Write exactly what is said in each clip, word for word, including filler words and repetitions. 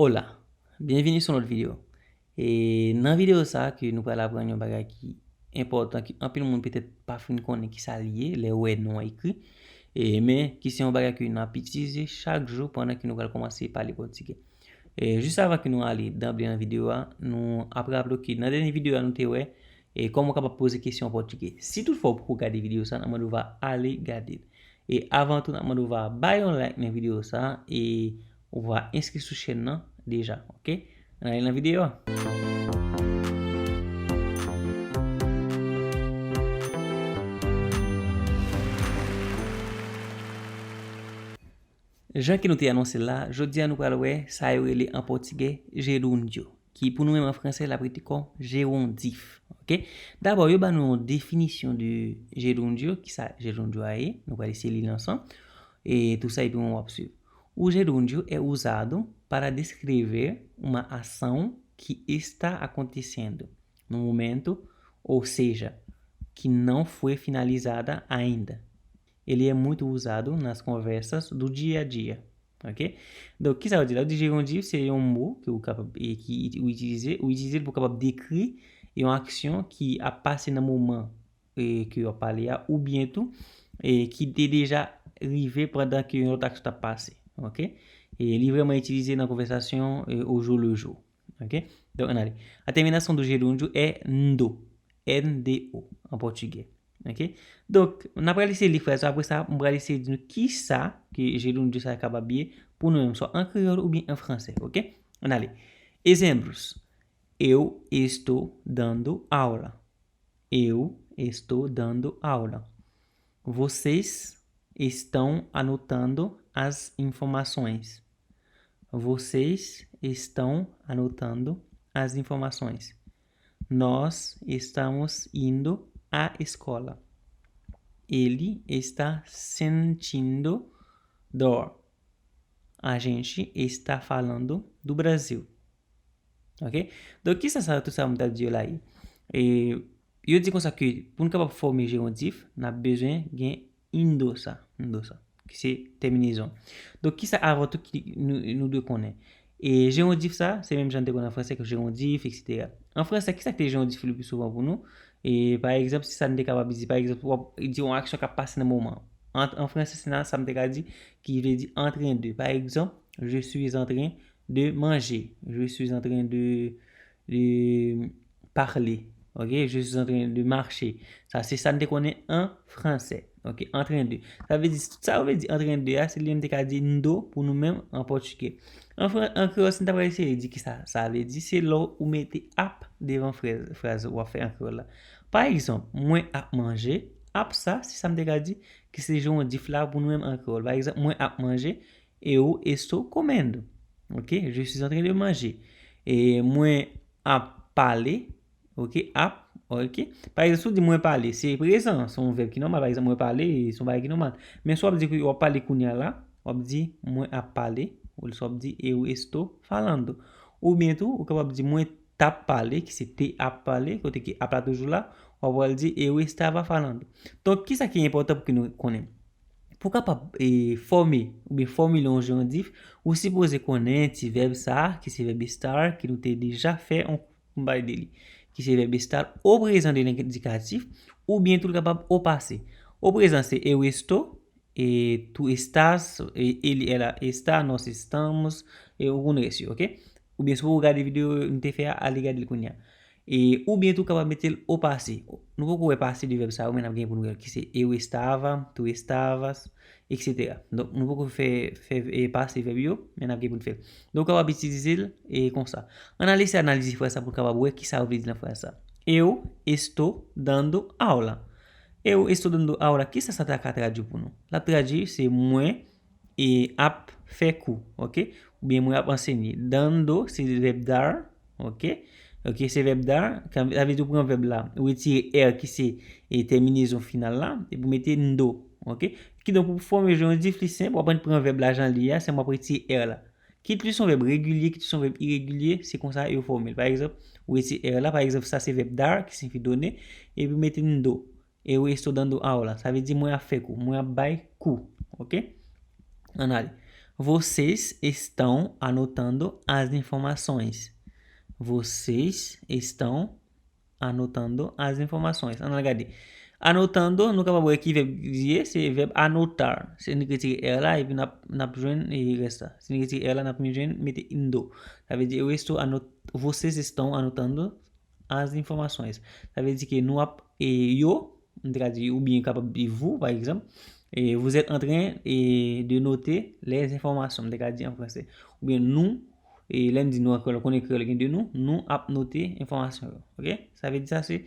Hola, byenvini sou yon lòt videyo. E nan videyo sa a ke nou pral aprann yon bagay ki enpòtan, ki anpil moun petèt pa fin konnen ki sa l ye, lè yo wè non an ekri. E, men ki se yon bagay ke n ap itilize chak jou pandan ke nou pral kòmanse pale pòtigè. E jis avan ke nou ale danble nan videyo a, nou ap raple ke nan dènye videyo a nou te wè e kòman w kapab poze kesyon an pòtigè. Si toutfwa w poko gade videyo sa, n ap mande w va ale gade l. E avan tou, n ap mande w va bay yon like nan videyo sa a e ou va enskri sou chèn nan deja, oke? Ann ale nan videyo a. Jan ke nou te anonse l la, jodi a nou pral wè sa yo rele an pòtigè gerúndio, ki pou nou menm an fransè l ap rete kòm jewondif. Oke? Dabò, yo ba nou yon definisyon de gerúndio, ki sa gerúndio a ye, nou pral eseye li l ansanm, e tou sa epi mwen w ap swiv. O gerúndio é usado para descrever uma ação que está acontecendo no momento, ou seja, que não foi finalizada ainda. Ele é muito usado nas conversas do dia a dia. Oke? Donk, ki sa yo di la? Yo di jewondif se yon mo ke ou kapab, e ki ou itilize, ou itilize l pou kapab dekri yon aksyon ki ap pase nan moman e ke w ap pale a, oubyen tou, e ki te deja rive pandan ke yon lòt aksyon t ap pase. Oke? E li vrèman itilize nan konvèsasyon e, au jour le jour. Oke? Donk, ann ale. A terminação do gerúndio é ndo. N D O, an pòtigè. Oke? Donk, n ap pral eseye li fraz sa. Apre sa, m pral eseye di nou ki sa ke gerúndio sa kapab ye pou nou menm, swa an kreyòl oubyen an fransè. Oke? Ann ale. Exemplos. Eu estou dando aula. Eu estou dando aula. Vocês estão anotando as informações. Vocês estão anotando as informações. Nós estamos indo à escola. Ele está sentindo dor. A gente está falando do Brasil. Oke? Donk, ki sa, sa, tout sa m t ap di yo la ye? E, yo di konsa ke pou n kapab fòme jewondif, n ap bezwen gen indo sa, indo sa, ki se tèminezon. Donk, ki sa avan tou ki nou, nou dwe konnen? E jewondif sa, se menm jan n te konn an fransè ke jewondif, etsetera. An fransè, ki sa ki te jewondif le pli souvan pou nou? E, pa egzanp, se sa n te kapab di, pa egzanp, w ap di yon aksyon k ap pase nan moman. An, an fransè, se nan sa m te ka di, ki vle di en train de. Pa egzanp, je suis en train de manger. Je suis en train de, de parler. Oke? Je suis en train de marcher. Sa, se sa n te konnen an fransè. Oke? En train de. Sa vle di, sa yo vle di en train de a, se li menm te ka di ndo pou nou menm an pòtigè. An fran-, an kreyòl, si n ta pral eseye di ki sa, sa vle di, se lè ou mete ap devan frè-, fraz ou ap fè an kreyòl la. Pa egzanp, mwen ap manje, ap sa, se sa m te ka di, ki se jewondif la pou nou menm an kreyòl. Pa egzanp, mwen ap manje, eu estou comendo. Oke? Je suis en train de manger. E mwen ap pale, oke? Ap, oke? Pa egzanp, si w di mwen pale, se prezan, se yon vèb ki nòmal. Pa egzanp, mwen pale, se yon bagay ki nòmal. Men si w ap di ke w ap pale kounye a la, w ap di mwen ap pale, ou si w ap di eu estou falando. Oubyen tou, ou kapab di mwen t ap pale, ki se te ap pale, kote ke ap la toujou la, w ap pral di eu estava falando. Donk, ki sa ki enpòtan pou ke nou konnen? Pou kapab e, fòme oubyen fòmile yon jewondif, ou sipoze konnen ti vèb sa a, ki se vèb estar, ke nou te deja fè yon kout pale de li, ki se vèb estar au presente de l'indikatif, oubyen tou l kapab au passé. Au présent, se eu estou, e tu estás, e ele, ela está, nós estamos, e ou konn rès yo, oke? Oubyen si w poko gade videyo nou te fè a, ale gade l kounye a. E, oubyen tou kapab mete l au passé. Nou poko wè passé de vèb sa yo, men n ap gen pou nou wè l, ki se eu estava, tu estavas, etsetera. Donk, nou poko fè, fè, e, passé vèb yo, men n ap gen pou n fè l. Donk, ou kapab itilize l, e, konsa. Ann al eseye analize fraz sa pou n kapab wè ki sa yo vle di nan fraz sa. Eu estou dando aula. Eu estou dando aula, ki sa sa ta ka tradui pou nou? L ap tradui, se mwen e ap fè kou, oke? Oubyen mwen ap ansenye. Dando, se vèb dar, oke? Oke, se vèb dar, sa vle di ou pran vèb la, ou retire er ki se e, tèminezon final la, epi ou mete ndo, oke? Kidonk, pou fòme jewondif li senp, w ap pran vèb la jan li ye a, sèlman w ap retire er la. Kit li se yon vèb regilye, kit li se yon vèb iregilye, se konsa yo fòme l. Pa egzanp, ou retire er la, pa egzanp, sa se vèb dar, ki siyifi done, epi ou mete ndo. Eu estou dando aula. Sa vle di mwen ap fè kou, mwen ap bay kou. Oke? Ann ale. Vocês estão anotando as informações. Vocês estão anotando as informações. Ann al gade. Anotando, nou kapab wè ki vèb li ye, se vèb anotar. Se nou retire R la, epi n ap, n ap jwenn e rès la. Si nou retire R la, n ap jwenn mete indo. Sa vle di, eu estou anot, vocês estão anotando as informações. Sa vle di ke nou ap, e, yo, m te ka di, oubyen kapab di vous, pa egzanp, e, vous êtes en train, e, de noter les informations, m te ka di an franse. Oubyen nou, e, lè n di nou an kreyòl, konnen kreyòl gen de nou, nou ap note enfòmasyon yo. Oke? Sa vle di sa, se,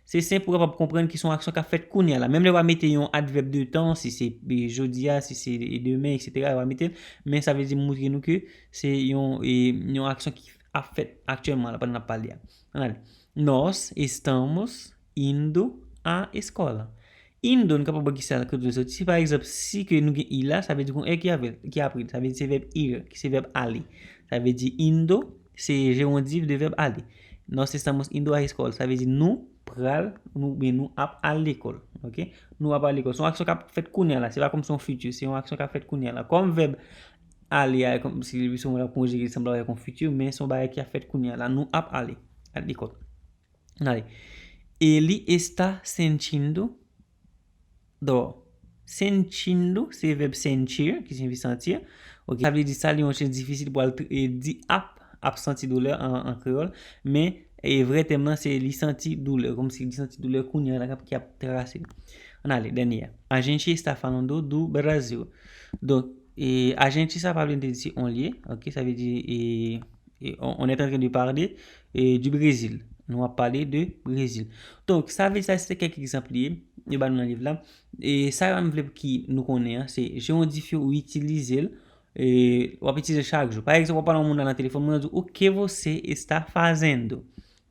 se senp pou w kapab konprann ki se yon aksyon k ap fèt kounye a la. Menm lè w pa mete yon advèb de tan, si se, e, jodi a, si se, e, demen, etsetera, w pa mete l, men sa vle di montre nou ke se yon, e, yon aksyon ki ap fèt aktyèlman la, pandan n ap pale a. Ann ale. Nós estamos indo à escola. Indo, nou kapab wè ki sa kote l soti. Si pa egzanp, si ke nou gen i la, sa vle di gon è ki apre, ki apre l. Sa vle di se vèb ir, ki se vèb ale. Sa vle di indo, se jewondif de vèb ale. Nós estamos indo à escola. Sa vle di nou pral, nou, oubyen nou ap al lekòl. Oke? Nou ap al lekòl. Se yon aksyon k ap fèt kounye a la. Se pa kòm se yon fiti. Se yon aksyon k ap fèt kounye a la. Kòm vèb ale a, kòm si li sou la konjige, sanble avèk yon fiti, men se yon bagay ki ap fèt kounye a la. Nou ap ale, al lekòl. Ann ale. Ele está sentindo dor. Sentindo, se vèb sentir, ki siyifi santi. Oke, sa vle di sa, li yon chans difisil pou al tr-, e, di ap, ap santi doulè an, an kreyòl, men, e, vrè tèm nan, se li santi doulè, kòmsi li santi doulè kounye a la k ap, ki ap trase li. Ann ale, dènye a. A gente está falando do Brasil. Donk, e, a gente sa pa vle di se on li ye, oke, sa vle di, e, e, on, on est en train de parler, e, du Brésil. Nou ap pale de Brezil. Donk, sa vle di sa, se kèk egzanp li ye, yo ba nou nan liv la. E sa yo m vle ki nou konnen an, se jewondif yo, ou itilize l, e, w ap itilize l chak jou. Pa egzanp, w ap pale yon moun nan telefòn, moun nan di, "O que você está fazendo?"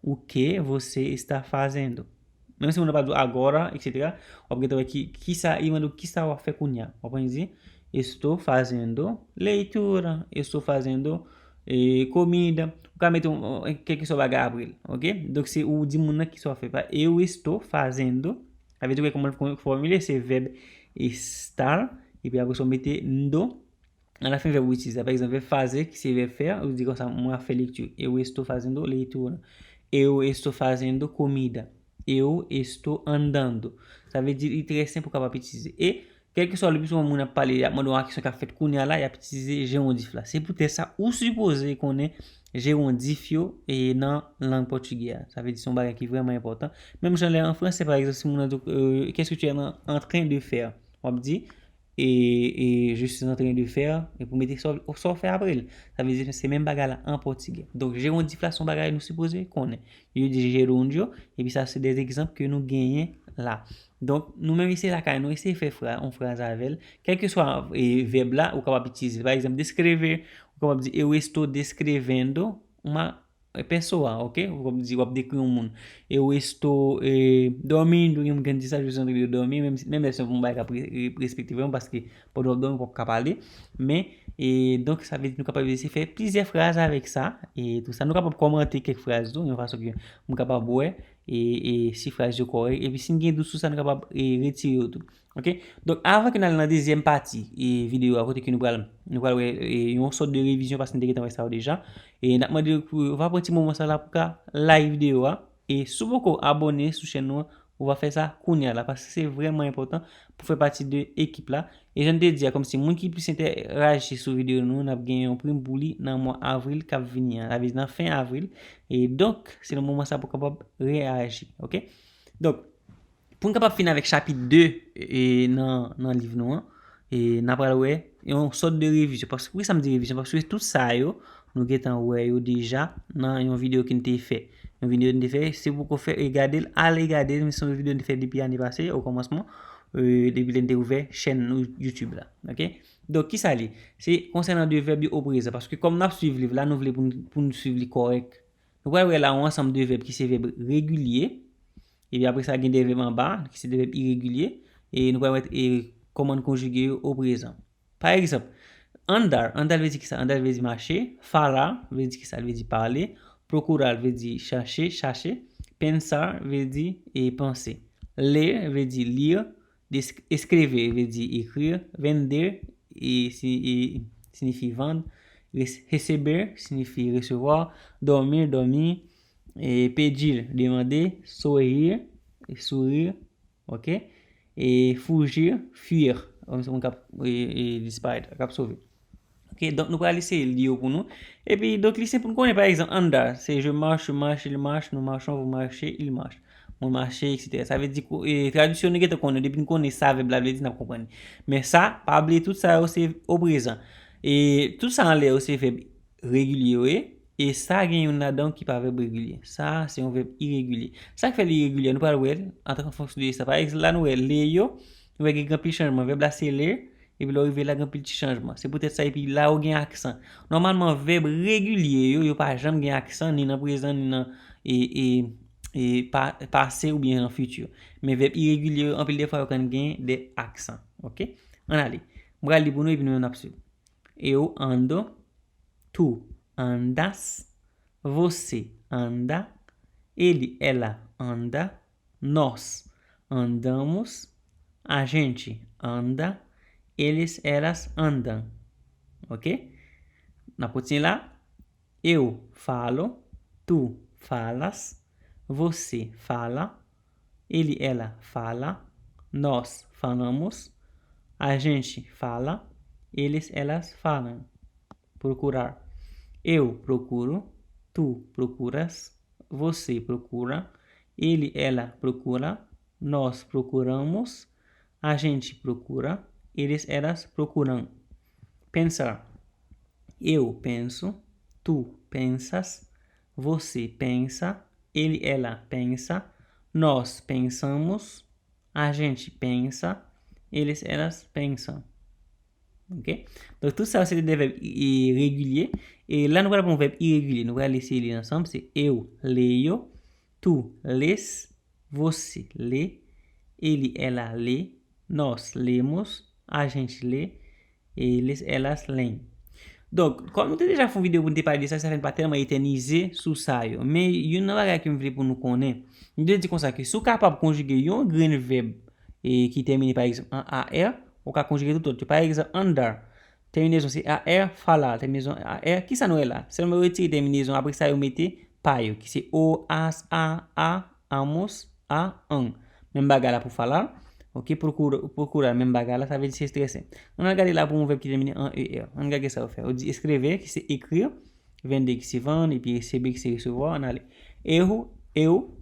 O que você está fazendo? Menm si moun nan pa di w agora, etsetera, w ap gentan wè ki, ki sa, li mande w ki sa w ap fè kounye a. W ap di, estou fazendo leitura, estou fazendo, e, comida. Ou ka mete yon, yon, kèlkeswa bagay apre l, oke? Donk, se ou di moun nan ki sa w ap fè. Pa, eu estou fazendo, sa vle di, ou wè kòman l fòmile, se vèb estar, epi apre sa, w mete ndo, alafen vèb ou itilize. Pa egzanp, vèb fazer, ki se vèb fè, ou di konsa, mwen ap fè lekti. Eu estou fazendo leitura. Eu estou fazendo comida. Eu estou andando. Sa vle di, li trè senp ou kapab itilize. E, kèlkeswa le pli souvan moun ap pale, y ap mande yon aksyon k ap fèt kounye a la, y ap itilize jewondif la. Se poutèt sa, ou sipoze konnen jewondif yo e nan lang pòtigè a. Sa vle di, se yon bagay ki vrèman enpòtan. Menm jan lè an franse, pa egzanp, si moun nan di w, euh, qu'est-ce que tu es en, en train de faire? W ap di, e, e, je suis en train de faire, epi w mete sa w, sa w fè apre l. Sa vle di se menm bagay la an pòtigè. Donk, jewondif la se yon bagay nou sipoze konnen. Yo di jeróndio, epi sa se de egzanp ke nou genyen la. Donk, nou menm isi lakay nou, eseye fè fra, yon fraz avè l. Kèlkeswa, e, vèb la, ou kapab itilize l. Pa egzanp, descrever, ou kapab di, eu estou descrevendo uma, e, pessoa, oke? Ou kapab di, w ap dekri yon moun. Eu estou, e, dormindo, gen moun ki di sa, je suis en train de dormir, menm, menm lè se yon bagay k ap re-, re-, respekte vrèman, paske pandan w ap dòmi, ou p ap ka pale. Men, e, donk, sa vle di nou kapab eseye fè plizyè fraz avèk sa, e tou sa. Nou kapab kòmante kèk fraz tou, yon fason ke moun kapab wè, e, e si fraz yo kòrèk. Epi si n gen dout sou sa, nou kapab, e, retire yo tou. Oke? Donk, avan ke n al nan dezyèm pati, e, videyo a, kote ke nou pral, nou pral wè, e, yon sòt de revizyon, paske n te gentan wè sa yo deja. E n ap mande w pou w va pran ti moman sa la pou ka like videyo a. E si w poko abòne sou chèn nou an, ou va fè sa kounye a la, paske se vrèman enpòtan pou fè pati de ekip la. E jan n te di a, kòmsi moun ki plis entèyaji sou videyo nou, n ap gen yon prim pou li nan mwa avril k ap vini an, sa vle di nan fen avril. E donk, se nan moman sa pou w kapab reyaji, oke? Donk, pou n kapab fini avèk chapit de, e, nan, nan liv nou an, e n ap pral wè yon sòt de revizyon. Paske, poukisa m di revizyon? Paske tout sa yo, nou gentan wè yo deja nan yon videyo ke n te fè. Yon videyo n te fè, si w poko fè, e gade l, ale gade l, men se yon videyo n te fè depi ane pase, o kòmansman, e, depi lè n te ouvè chèn nou YouTube la. Oke? Donk, kisa li? Se konsènan de vèb yo o prezan. Paske kòm n ap swiv liv la, nou vle pou n, pou n swiv li kòrèk. Nou pral wè la yon ansanm de vèb ki se vèb regilye. Epi apre sa, gen de vèb anba, ki se de vèb iregilye. E nou pral wè, e, kòman n konjige yo o prezan. Pa egzanp, andar. Andar vle di kisa? Andar vle di mache. Falar vle di kisa? L vle di pale. Procurar vle di chache, chache. Pensar vle di, e, panse. Ler vle di li. Des-, escrever vle di ekri. Vender, e, si, e, siyifi vendre, res- receber siyifi resevwa, dormir, dòmi, e pedir, demande, sorrir, sourire, ok? E fugir, fuir, yon moun k ap e, e, disparèt, k ap sove. Ok, donk nou pral eseye li yo pou nou. Epi, donk, li senp pou nou konnen, pa egzanp, andar, se je marche, je marche, il marche, nous marchons, vous marchez, il marche. Mwen mache, et cetera. Sa vle di, e, tradiksyon nou gentan konnen, depi nou konnen sa vèb la vle di, n ap konprann. Men sa, pa bliye tout sa yo se o prezan. E tout sa anlè yo se vèb regilye yo ye, e sa gen youn ladan ki pa vèb regilye. Sa se yon vèb iregilye. Sa k fè l iregilye, nou pral wè l antan k fonksyon de sa. Pa egzanp, la nou wè le yo, nou wè gen anpil chanjman. Vèb la se le, epi lè w rive la, gen anpil ti chanjman. Se poutèt sa, epi la yo gen aksan. Nòmalman, vèb regilye yo, yo pa janm gen aksan, ni nan prezan, ni nan e, e, e pa, pase oubyen nan fiti. Men vèb iregilye yo, anpil de fwa, yo konn gen de aksan. Ok? Ann ale. M pral li pou nou, epi nou menm n ap swiv. Eu ando, tu andas, você anda, ele, ela anda, nós andamos, a gente anda, eles, elas andam. Ok? N ap kontinye la. Eu falo, tu falas, você fala, ele, ela fala, nós falamos, a gente fala, eles, elas falam. Procurar. Eu procuro, tu procuras, você procura, ele, ela procura, nós procuramos, a gente procura, eles, elas procuram. Pensar. Eu penso, tu pensas, você pensa, ele, ela pensa, nós pensamos, a gente pensa, eles, elas pensam. Ok? Donk, tout sa yo se te de vèb i- i- regilye. E la, nou pral pran yon vèb iregilye. Nou pral eseye li ansanm. Se eu leio, tu lês, você lê, ele, ela lê, nós lemos, a gente lê, eles, elas leem. Donk, kòm nou te deja fè yon videyo pou nou te pale de sa, sa fè n pa tèlman etènize sou sa yo. Men, youn nan bagay ke m vle pou nou konnen, m te di konsa ke si w kapab konjige yon grenn vèb e ki tèmine, pa egzanp, an A R, ou ka konjige tout lòt yo. Pa egzanp, andar. Tèminezon se A R, falar. Tèminezon A R. Kisa nou wè la? Sèlman yo retire tèminezon, apre sa yo mete pa yo, ki se o, as, a, a, amos, a, an. Menm bagay la pou falar. Ok, procura, procura, menm bagay la, sa vle di se trè senp. Ann al gade la pou yon vèb ki tèmine an E R. Ann gade sa yo fè. Yo di escrever, ki se écrire, vender, ki se vann, epi receber, ki se resevwa. Ann ale. Eu, eu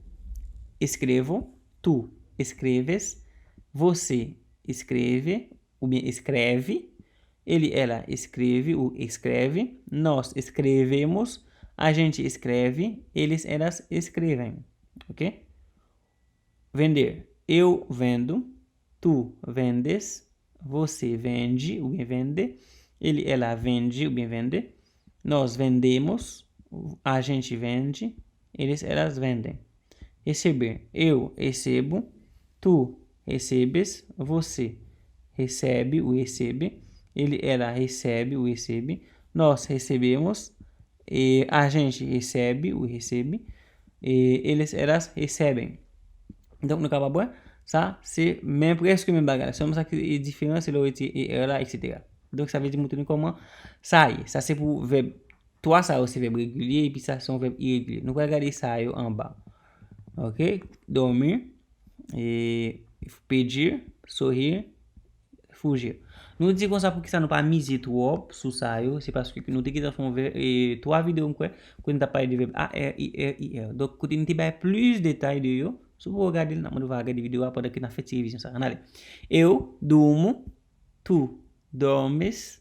escrevo, tu escreves, você escreve, oubyen escreve, ele, ela escreve ou escreve, nós escrevemos, a gente escreve, eles, elas escrevem. Ok? Vender. Eu vendo, tu vendes, você vende oubyen vende, ele, ela vende oubyen vende, nós vendemos, a gente vende, eles, elas vendem. Receber. Eu recebo, tu recebes, você recebe ou recebe, ele, ela recebe ou recebe, nós recebemos, e, a gente recebe ou recebe, e, eles, elas recebem. Donk, nou kapab wè, sa se men prèske menm bagay la. Sèlman sa ki diferan, se lè w retire E R la, et cetera. Donk, sa vle di montre nou kòman sa ye. Sa se pou vèb twa sa yo se vèb regilye, epi sa se yon vèb iregilye. Nou pral gade sa yo anba. Ok? Dormir, e, pedir, sorrir, fugir. Nou di konsa, poukisa nou pa mize twòp sou sa yo? Se paske nou te gentan fè yon vè- e, twa videyo, m kwè, kote nou t ap pale de vèb A R, I R, I R. Donk, kote nou te bay plis detay de yo, si w poko gade l, n ap mande w al gade videyo a pandan ke n ap fè ti revizyon sa. Ann ale. Eu durmo, tu dormes,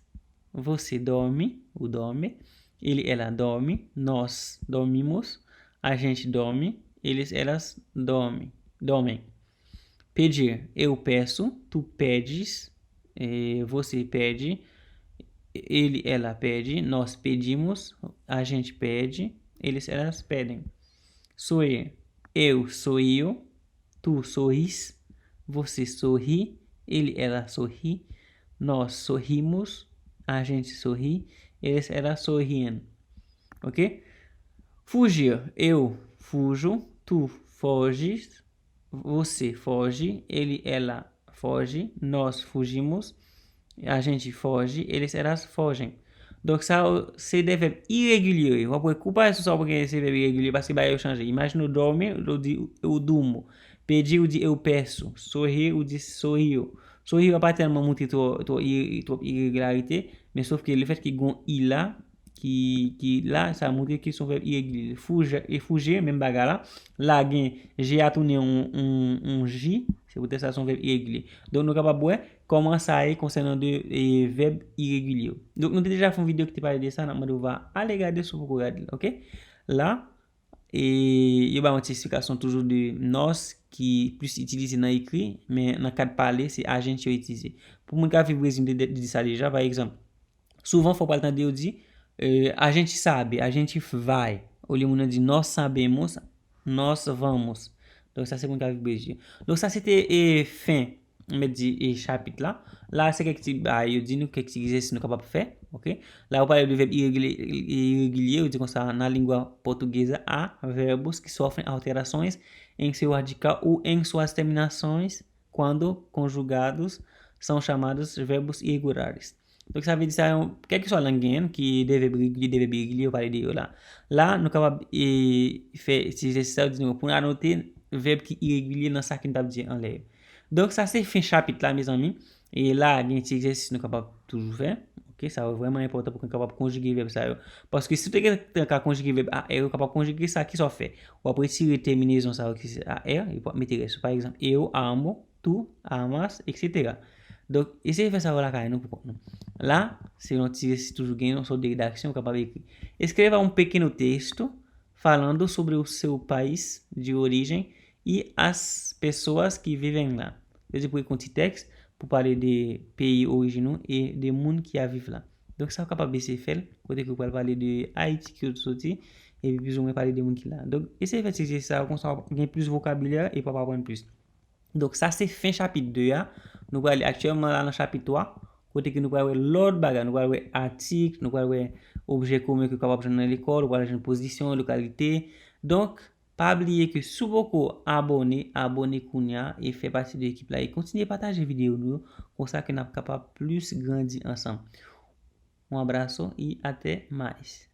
você dorme, ou dorme, ele, ela dorme, nós dormimos, a gente dorme, eles, elas dorme, dormem. Pedir. Eu peço, tu pedes, eh, você pede, ele, ela pede, nós pedimos, a gente pede, eles, elas pedem. Sorrir. Eu sorrio, tu sorris, você sorri, ele, ela sorri, nós sorrimos, a gente sorri, eles, elas sorriem. Ok? Fugir. Eu fujo, tu foges, você foge, ele, ela foge, nós fugimos, a gente foge, eles, elas fogem. Donk, sa yo, se de vèb iregilye yo ye. W ap wè kou parèy sou sa w ap wè se vèb iregilye paske bagay yo chanje. Imajine w dòmi, ou di eu durmo. Pedir, ou di eu peço. Sorrir, ou di sorriu. Sorriu a pa tèlman montre twò, twò ire-, twòp iregilarite, men sof ke lefètke gen yon i la, ki, ki la, sa montre ke se yon vèb iregilye. Fugir, e fugir, menm bagay la. La gen, G a tounen yon, yon, yon J, se poutèt sa se yon vèb iregilye. Donk, nou kapab wè kòman sa ye konsènan de e, vèb iregilye yo. Donk, nou te deja fè yon videyo ki te pale de sa, n ap mande w va ale gade si w poko gade l, oke? La, e, yo ba yon ti eksplikasyon toujou de nós, ki plis itilize nan ekri, men nan kad pale, se a gente yo itilize. Pou moun k ap viv Brezil, m te di sa deja, pa egzanp, souvan fò w pral tande yo di, e, a gente sabe, a gente vai. Olye moun nan di nós sabemos, nós vamos. Donk, sa se moun k ap viv Brezil. Donk, sa se te e, fen, m mèt di, e, chapit la. La, se kèk ti bagay yo di nou, kèk ti egzèsis nou kapab fè. Oke? La, yo pale de vèb iregilye, iregilye, yo di konsa, na língua portuguesa há verbos que sofrem alterações em seu radical ou em suas terminações quando conjugados são chamados verbos irregulares. Donk, sa vle di sa, yon, kèlkeswa lang genyen, ki de vèb regilye, de vèb iregilye, yo pale de yo la. La, nou kapab e, fè ti egzèsis sa yo, di nou, pou n anote vèb ki iregilye nan sa ke n t ap di anlè yo. Donk, sa se fen chapit la, mezanmi. E la, gen ti egzèsis nou kapab toujou fè. Oke, sa yo vrèman enpòtan pou ke n kapab konjige vèb sa yo. Paske si w te gen tan ka konjige vèb a r, ou kapab konjige sa, kisa w fè? W ap retire tèminezon sa yo ki se a r, epi w ap mete rès yo. Pa egzanp, eu amo, tu amas, etsetera. Donk, eseye fè sa yo lakay nou pou kont nou. La, se yon ti egzèsis toujou gen yon sòt de redaksyon ou kapab ekri. Escreva um pequeno texto falando sobre o seu país de origem e as pessoas que vivem lá. Yo di pou ekri yon ti tèks pou pale de peyi orijin ou e de moun ki ap viv la. Donk, sa w kapab eseye fè l, kote ke w pral pale de Ayiti ki w soti, epi plizoumwen pale de moun ki la. Donk, eseye fè ti egzèsis sa yo, konsa w ap gen plis vokabilè e w ap aprann plis. Donk, sa se fen chapit de a. Nou prale aktyèlman la nan chapit twa, kote ke nou pral wè lòt bagay. Nou pral wè atik, nou pral wè objè komen ke w kapab jwenn nan lekòl, ou pral jwenn pozisyon, lokalite. Donk, pa bliye ke si w poko abòne, abòne kounye a e fè pati de ekip la e kontinye pataje videyo nou yo, konsa ke n ap kapab plis grandi ansanm. Un abraço e até mais.